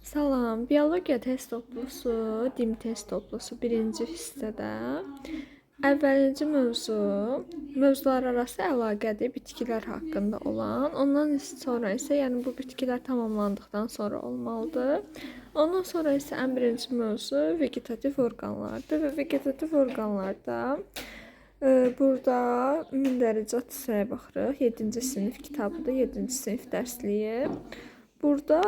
Salam, biologiya test toplusu, DİM test toplusu birinci hissədə əvvəlinci mövzu mövzulararası əlaqədir, bitkilər haqqında olan. Ondan sonra isə, yəni bu bitkilər tamamlandıqdan sonra olmalıdır. Ondan sonra isə ən birinci mövzu vegetativ orqanlardır və vegetativ orqanlarda burada mündəricat hissəyə baxırıq. 7-ci sinif kitabıdır, 7-ci sinif dərsliyi. Burada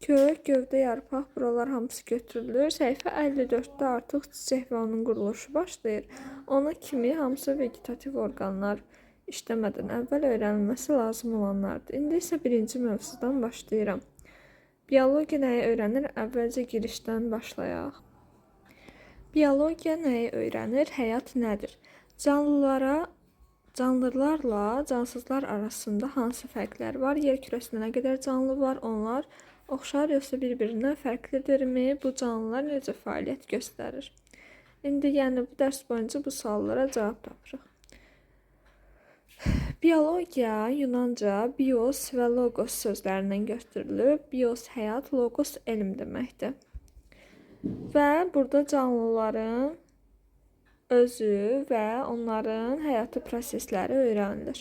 kök, gövdə, yarpaq buralar hamısı götürülür. Səhifə 54-də artıq çiçək və onun quruluşu başlayır. Ona kimi hamısı vegetativ orqanlar işləmədən əvvəl öyrənilməsi lazım olanlardır. İndi isə birinci mövzudan başlayıram. Biologiya nəyi öyrənir? Əvvəlcə girişdən başlayaq. Biologiya nəyi öyrənir? Həyat nədir? Canlılarla cansızlar arasında hansı fərqlər var? Yer kürəsində nə qədər canlı var? Onlar oxşar yoxsa bir-birindən fərqlidirmi? Bu canlılar necə fəaliyyət göstərir? İndi yəni bu dərs boyunca bu suallara cavab tapırıq. Biologiya Yunanca bios və logos sözlərindən götürülüb. Bios həyat, logos elm deməkdir. Və burada canlıların özü və onların həyatı prosesləri öyrənilir.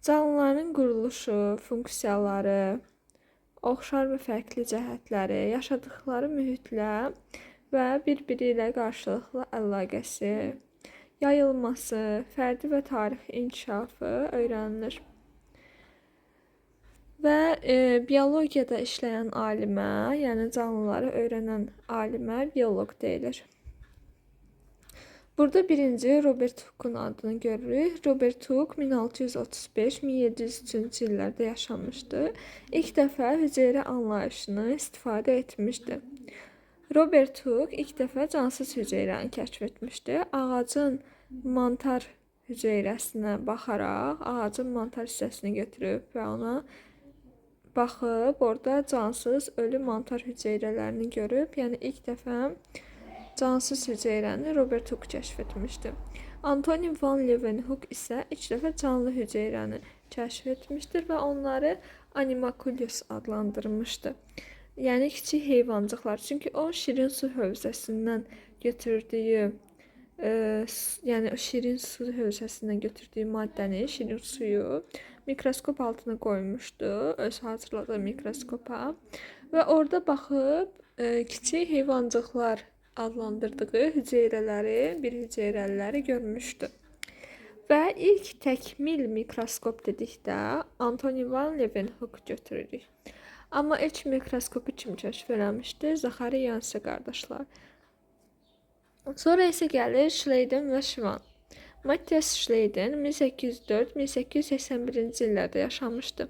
Canlıların quruluşu, funksiyaları, oxşar və fərqli cəhətləri, yaşadıkları mühitlə və bir-biri ilə qarşılıqlı əlaqəsi, yayılması, fərdi və tarixi inkişafı öyrənilir. Və biologiyada işləyən alimə, yəni canlıları öyrənən alimə bioloq deyilir. Burada birinci Robert Hooke'un adını görürük. Robert Hooke 1635-1703-cü illərdə yaşamışdı. İlk dəfə hüceyrə anlayışını istifadə etmişdi. Robert Hooke ilk dəfə cansız hüceyrəni kəşf etmişdi. Ağacın mantar hüceyrəsinə baxaraq, ağacın mantar hissəsini götürüb və ona baxıb, orada cansız ölü mantar hüceyrələrini görüb. Yəni ilk dəfə cansız hüceyrəni Robert Hooke kəşf etmişdi. Anthony van Leeuwenhoek isə ilk dəfə canlı hüceyrəni kəşf etmişdir və onları animalcules adlandırmışdı. Yəni kiçik heyvancıqlar. Çünki o şirin su hövzəsindən götürdüyü, yəni o şirin su hövzəsindən götürdüyü maddəni, şirin suyu mikroskop altına qoymuşdu, öz hazırladığı mikroskopa və orada baxıb kiçik heyvancıqlar adlandırdığı hüceyrələri, bir hüceyrəliləri görmüşdü. Və ilk təkmil mikroskop dedikdə Anthony van Leeuwenhoek götürürük. Amma ilk mikroskopu kim kəşf eləmişdi? Zaxari Yanse qardaşlar. Sonra isə gəlir Schleiden və Schwann. Matthias Schleiden 1804-1881-ci illərdə yaşamışdı.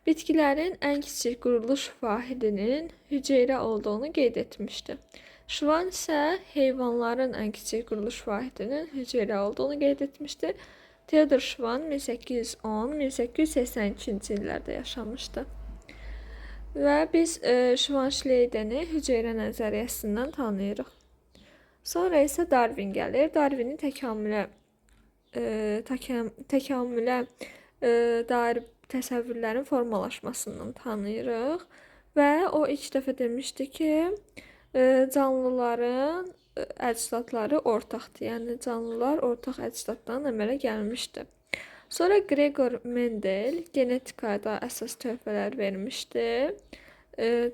Bitkilərin ən kiçik quruluş vahidinin hüceyrə olduğunu qeyd etmişdi. Schwann isə heyvanların ən kiçik quruluş vahidinin hüceyrə olduğunu qeyd etmişdi. Theodor Schwann 1810-1882-ci illərdə yaşamışdı. Və biz Schwann Schleideni hüceyrə nəzəriyyəsindən tanıyırıq. Sonra isə Darwin gəlir. Darwinin təkamülə dair təsəvvürlərin formalaşmasından tanıyırıq. Və o ilk dəfə demişdi ki, canlıların əcdadları ortaqdır. Yəni canlılar ortaq əcdaddan əmələ gəlmişdi. Sonra Gregor Mendel genetikada əsas töhfələr vermişdi.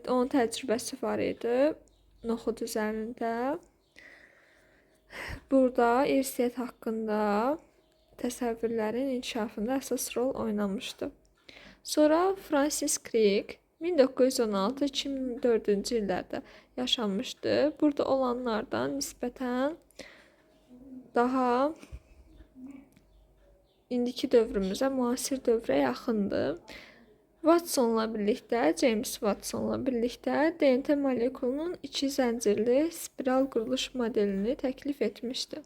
Onun təcrübəsi var idi noxud üzərində. Burada irsiyyət haqqında təsəvvürlərin inkişafında əsas rol oynamışdı. Sonra Francis Crick 1916-2004-cü illərdə yaşamışdı. Burada olanlardan nisbətən daha indiki dövrümüzə, müasir dövrə yaxındır. Watsonla birlikdə, James Watsonla birlikdə DNT molekulunun iki zəncirli spiral quruluş modelini təklif etmişdi.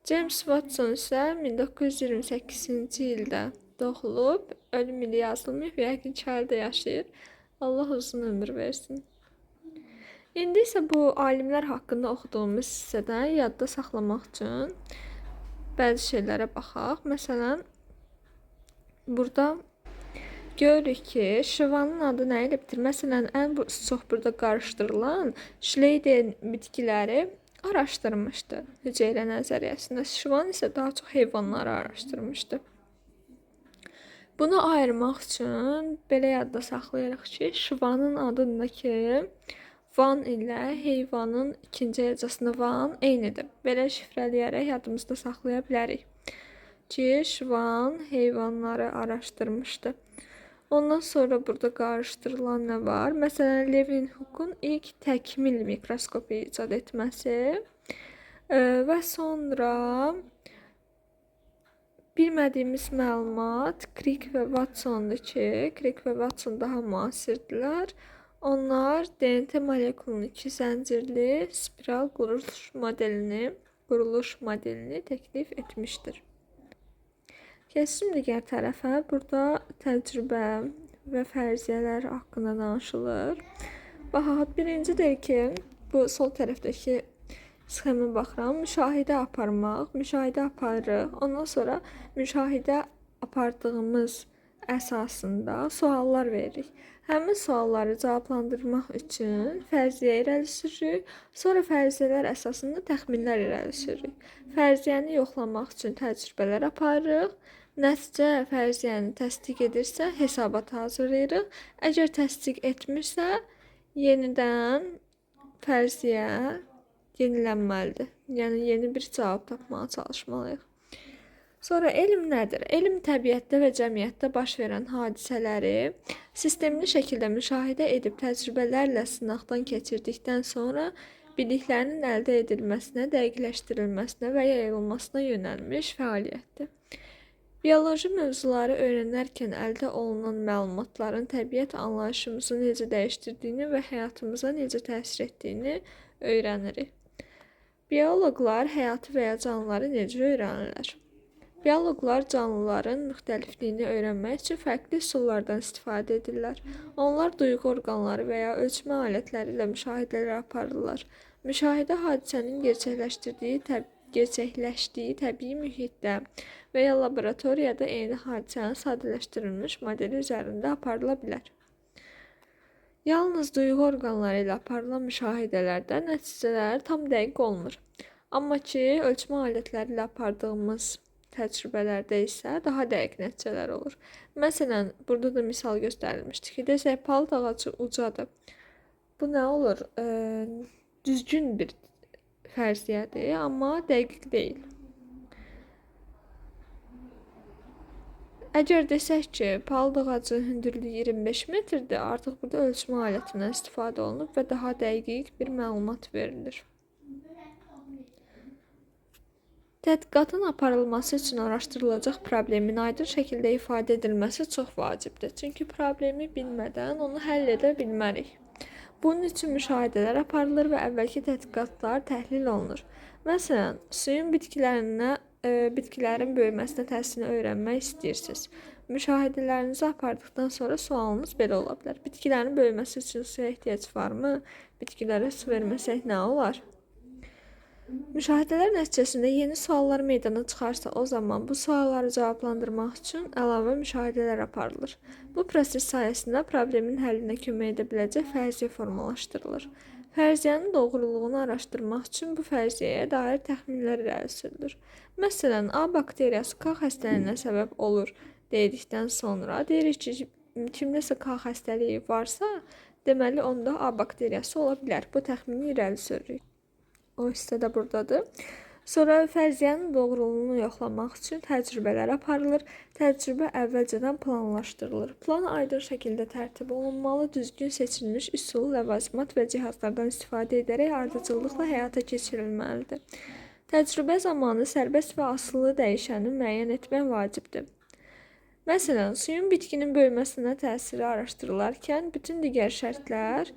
James Watson isə 1928-ci ildə doğulub, ölüm ili yazılmayıb, yəqin ki, hələ də yaşayır. Allah uzun ömür versin. İndi isə bu alimlər haqqında oxuduğumuz hissədən yadda saxlamaq üçün bəzi şeylərə baxaq. Məsələn, burada Görürük ki, Şvanın adı nə ilə bitir? Məsələn, ən çox burada qarışdırılan Schleiden bitkiləri araşdırmışdı hüceyrə nəzəriyyəsində. Şvan isə daha çox heyvanları araşdırmışdı. Bunu ayırmaq üçün belə yadda saxlayırıq ki, Şvanın adındakı van ilə heyvanın ikinci hecasında van eynidir. Belə şifrələyərək yadımızda saxlaya bilərik ki, Şvan heyvanları araşdırmışdı. Ondan sonra burada qarışdırılan nə var? Məsələn, Leeuwenhoek'un ilk təkmil mikroskopu icad etməsi və sonra bilmədiyimiz məlumat Crick və Watsondur ki, Crick və Watson daha müasirdirlər. Onlar DNT molekulunun iki zəncirli spiral quruluş modelini təklif etmişdir. Keçdim digər tərəfə. Burada təcrübə və fərziyyələr haqqında danışılır. Baxaq, birinci deyir ki, bu sol tərəfdəki sxemə baxıram. Müşahidə aparmaq, müşahidə aparırıq. Ondan sonra müşahidə apardığımız əsasında suallar veririk. Həmin sualları cavablandırmaq üçün fərziyyə irəli sürürük. Sonra fərziyyələr əsasında təxminlər irəli sürürük. Fərziyyəni yoxlamaq üçün təcrübələr aparırıq. Nəticə fərziyyəni təsdiq edirsə, hesabat hazırlayırıq. Əgər təsdiq etmirsə, yenidən fərziyyə yenilənməlidir. Yəni, yeni bir cavab tapmağa çalışmalıyıq. Sonra elm nədir? Elm təbiətdə və cəmiyyətdə baş verən hadisələri sistemli şəkildə müşahidə edib təcrübələrlə sınaqdan keçirdikdən sonra biliklərinin əldə edilməsinə, dəqiqləşdirilməsinə və yayılmasına yönəlmiş fəaliyyətdir. Bioloji mövzuları öyrənərkən əldə olunan məlumatların təbiət anlayışımızı necə dəyişdirdiyini və həyatımıza necə təsir etdiyini öyrənirik. Bioloqlar həyatı və ya canlıları necə öyrənirlər? Bioloqlar canlıların müxtəlifliyini öyrənmək üçün fərqli üsullardan istifadə edirlər. Onlar duyğu orqanları və ya ölçmə alətləri ilə müşahidələr aparırlar. Müşahidə hadisənin gerçəkləşdiyi təbii mühitdə və ya laboratoriyada eyni hadisənin sadələşdirilmiş modeli üzərində aparıla bilər. Yalnız duyğu orqanları ilə aparılan müşahidələrdə nəticələr tam dəqiq olmur. Amma ki, ölçmə alətləri ilə apardığımız təcrübələrdə isə daha dəqiq nəticələr olur. Məsələn, burada da misal göstərilmişdi ki, desək, palıd ağacı ucadır. Bu nə olur? Düzgün bir fərziyyədir, amma dəqiq deyil. Əgər desək ki, palıd ağacının hündürlüyü 25 metrdir, artıq burada ölçmə alətindən istifadə olunub və daha dəqiq bir məlumat verilir. Tədqiqatın aparılması üçün araşdırılacaq problemin aydın şəkildə ifadə edilməsi çox vacibdir. Çünki problemi bilmədən onu həll edə bilmərik. Bunun üçün müşahidələr aparılır və əvvəlki tədqiqatlar təhlil olunur. Məsələn, suyun bitkilərin böyüməsinə təsirini öyrənmək istəyirsiniz. Müşahidələrinizi apardıqdan sonra sualınız belə ola bilər. Bitkilərin böyüməsi üçün suya ehtiyac varmı? Bitkilərə su verməsək nə olar? Müşahidələr nəticəsində yeni suallar meydana çıxarsa, o zaman bu sualları cavablandırmaq üçün əlavə müşahidələr aparılır. Bu proses sayəsində problemin həllinə kömək edə biləcək fərziyyə formalaşdırılır. Fərziyyənin doğruluğunu araşdırmaq üçün bu fərziyyəyə dair təxminlər irəli sürülür. Məsələn, A bakteriyası K xəstəliyinə səbəb olur dedikdən sonra deyirik ki, kimdəsə K xəstəliyi varsa, deməli onda A bakteriyası ola bilər. Bu təxmini irəli sürürük. O hissə də buradadır. Sonra fərziyyənin doğruluğunu yoxlamaq üçün təcrübələr aparılır. Təcrübə əvvəlcədən planlaşdırılır. Plan aydın şəkildə tərtib olunmalı, düzgün seçilmiş üsul, ləvazimat və cihazlardan istifadə edərək ardıcıllıqla həyata keçirilməlidir. Təcrübə zamanı sərbəst və asılı dəyişəni müəyyən etmək vacibdir. Məsələn, suyun bitkinin böyüməsinə təsiri araşdırılarkən bütün digər şərtlər,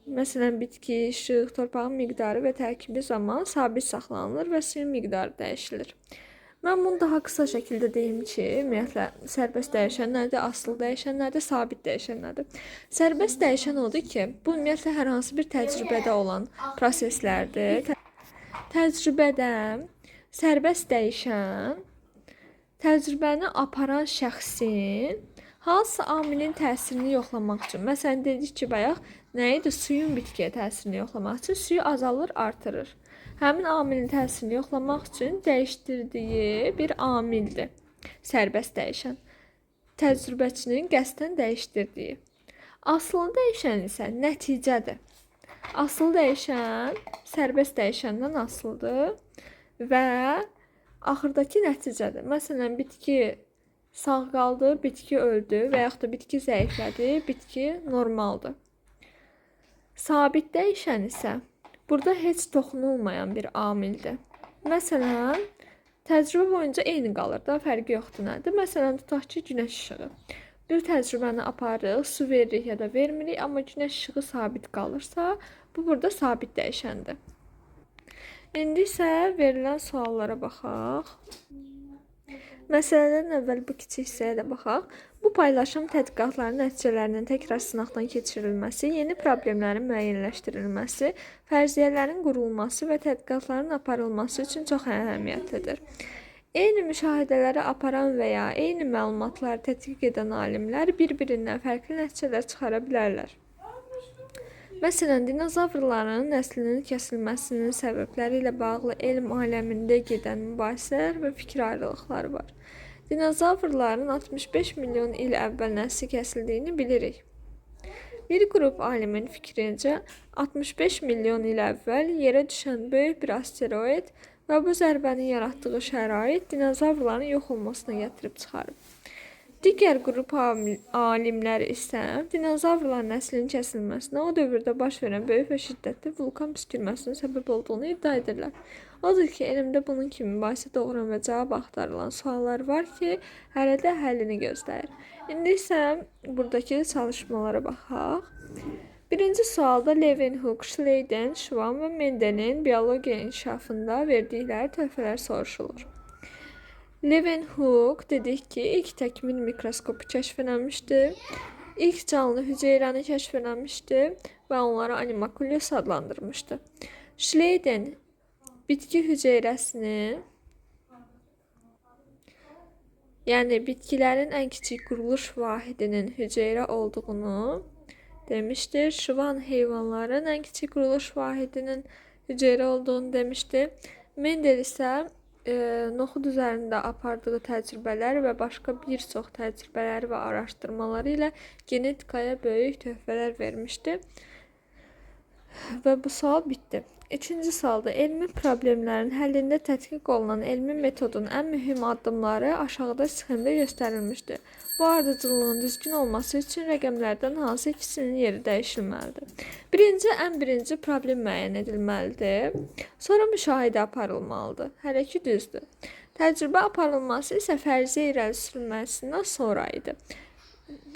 məsələn, bitki, işıq, torpağın miqdarı və tərkibi zaman sabit saxlanılır və suyun miqdarı dəyişilir. Mən bunu daha qısa şəkildə deyim ki, ümumiyyətlə, sərbəst dəyişən nədir, asılı dəyişən nədir, sabit dəyişən nədir? Sərbəst dəyişən odur ki, bu ümumiyyətlə hər hansı bir təcrübədə olan proseslərdir. Təcrübədə sərbəst dəyişən, təcrübəni aparan şəxsin Hansısa amilin təsirini yoxlamaq üçün, məsələn dedik ki, bayaq nə idi? Suyun bitkiyə təsirini yoxlamaq üçün suyu azalır, artırır. Həmin amilin təsirini yoxlamaq üçün dəyişdirdiyi bir amildir. Sərbəst dəyişən. Təcrübəçinin qəsdən dəyişdirdiyi. Asılı dəyişən isə nəticədir. Asılı dəyişən sərbəst dəyişəndən asılıdır və axırdakı nəticədir. Məsələn, bitki sağ qaldı, bitki öldü və yaxud da bitki zəiflədi, bitki normaldır. Sabit dəyişən isə burada heç toxunulmayan bir amildir. Məsələn, təcrübə boyunca eyni qalır da, fərqi yoxdur nədir? Məsələn, tutaq ki, günəş işığı. Bir təcrübəni aparırıq, su veririk ya da vermirik, amma günəş işığı sabit qalırsa, bu burada sabit dəyişəndir. İndi isə verilən suallara baxaq. Məsələdən əvvəl bu kiçik hissəyə də baxaq. Bu paylaşım tədqiqatların nəticələrinin təkrar sınaqdan keçirilməsi, yeni problemlərin müəyyənləşdirilməsi, fərziyyələrin qurulması və tədqiqatların aparılması üçün çox əhəmiyyətlidir. Eyni müşahidələri aparan və ya eyni məlumatları tədqiq edən alimlər bir-birindən fərqli nəticələr çıxara bilərlər. Məsələn, dinozavrların nəslinin kəsilməsinin səbəbləri ilə bağlı elm aləmində gedən mübahisələr və fikir ayrılıqları var. Dinozavrların 65 milyon il əvvəl nəsli kəsildiyini bilirik. Bir qrup alimin fikrincə 65 milyon il əvvəl yerə düşən böyük bir asteroid və bu zərbənin yaratdığı şərait dinozavrların yox olmasına gətirib çıxarıb. Digər qrup alimləri isə dinozavrlar nəslinin kəsilməsinə o dövrdə baş verən böyük və şiddətli vulkan püskürməsinin səbəb olduğunu iddia edirlər. Odur ki, elmdə bunun kimi mübahisə doğuran və cavab axtarılan suallar var ki, hələ də həllini gözləyir. İndi isə buradakı çalışmalara baxaq. Birinci sualda Leeuwenhoek, Schleiden, Schwann və Mendelin biologiya inkişafında verdikləri töhfələr soruşulur. Leeuwenhoek dedik ki, ilk təkmil mikroskopu kəşf eləmişdi. İlk canlı hüceyrəni kəşf eləmişdi və onları animakulyus adlandırmışdı. Schleiden bitki hüceyrəsini, yəni bitkilərin ən kiçik quruluş vahidinin hüceyrə olduğunu demişdir. Schwann heyvanların ən kiçik quruluş vahidinin hüceyrə olduğunu demişdi. Mendel isə noxud üzərində apardığı təcrübələr və başqa bir çox təcrübələri və araşdırmaları ilə genetikaya böyük töhfələr vermişdi. Və bu sual bitdi. İkinci sualda elmi problemlərin həllində tətbiq olunan elmi metodun ən mühüm addımları aşağıda sxemdə göstərilmişdir. Bu ardıcıllığın düzgün olması üçün rəqəmlərdən hansı ikisinin yeri dəyişilməlidir? Birinci, ən birinci problem müəyyən edilməlidir. Sonra müşahidə aparılmalıdır. Hələ ki düzdür. Təcrübə aparılması isə fərziyyə irəli sürülməsindən sonra idi.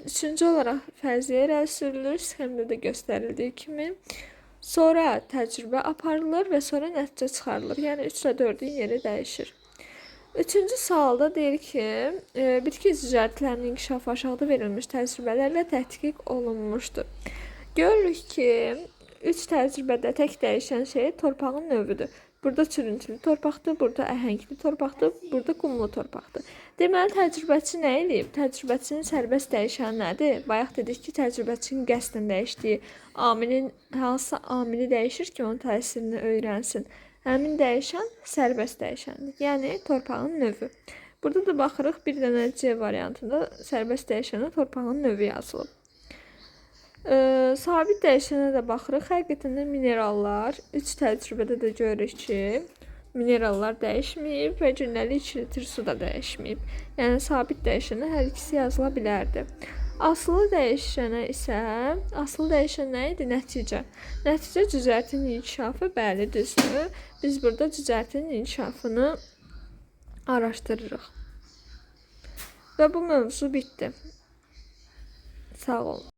Üçüncü olaraq fərziyyə irəli sürülür, sxemdə də göstərildiyi kimi. Sonra təcrübə aparılır və sonra nəticə çıxarılır. Yəni 3 ilə 4-ün yeri dəyişir. Üçüncü sualda deyir ki, bitki cücərtilərinin inkişafı aşağıda verilmiş təcrübələrlə tədqiq olunmuşdur. Görürük ki, 3 təcrübədə tək dəyişən şey torpağın növüdür. Burada çürüntülü torpaqdır, burada əhəngli torpaqdır, burada qumlu torpaqdır. Deməli, təcrübəçi nə eləyib? Təcrübəçinin sərbəst dəyişəni nədir? Bayaq dedik ki, təcrübəçinin qəsdən dəyişdiyi amilin hansısa amili dəyişir ki, onun təsirini öyrənsin. Həmin dəyişən sərbəst dəyişəndir. Yəni torpağın növü. Burada da baxırıq, bir dənə C variantında sərbəst dəyişənə torpağın növü yazılıb. Sabit dəyişənə də baxırıq. Həqiqətən də minerallar 3 təcrübədə də görürük ki, minerallar dəyişməyib və gündəlik 2 litr su da dəyişməyib. Yəni sabit dəyişənə hər ikisi yazıla bilərdi. Asılı dəyişənə isə, asılı dəyişən nə idi? Nəticə. Nəticə cücərtinin inkişafı, bəli, düzdür. Biz burada cücərtinin inkişafını araşdırırıq. Və bu mövzu bitdi. Sağ olun.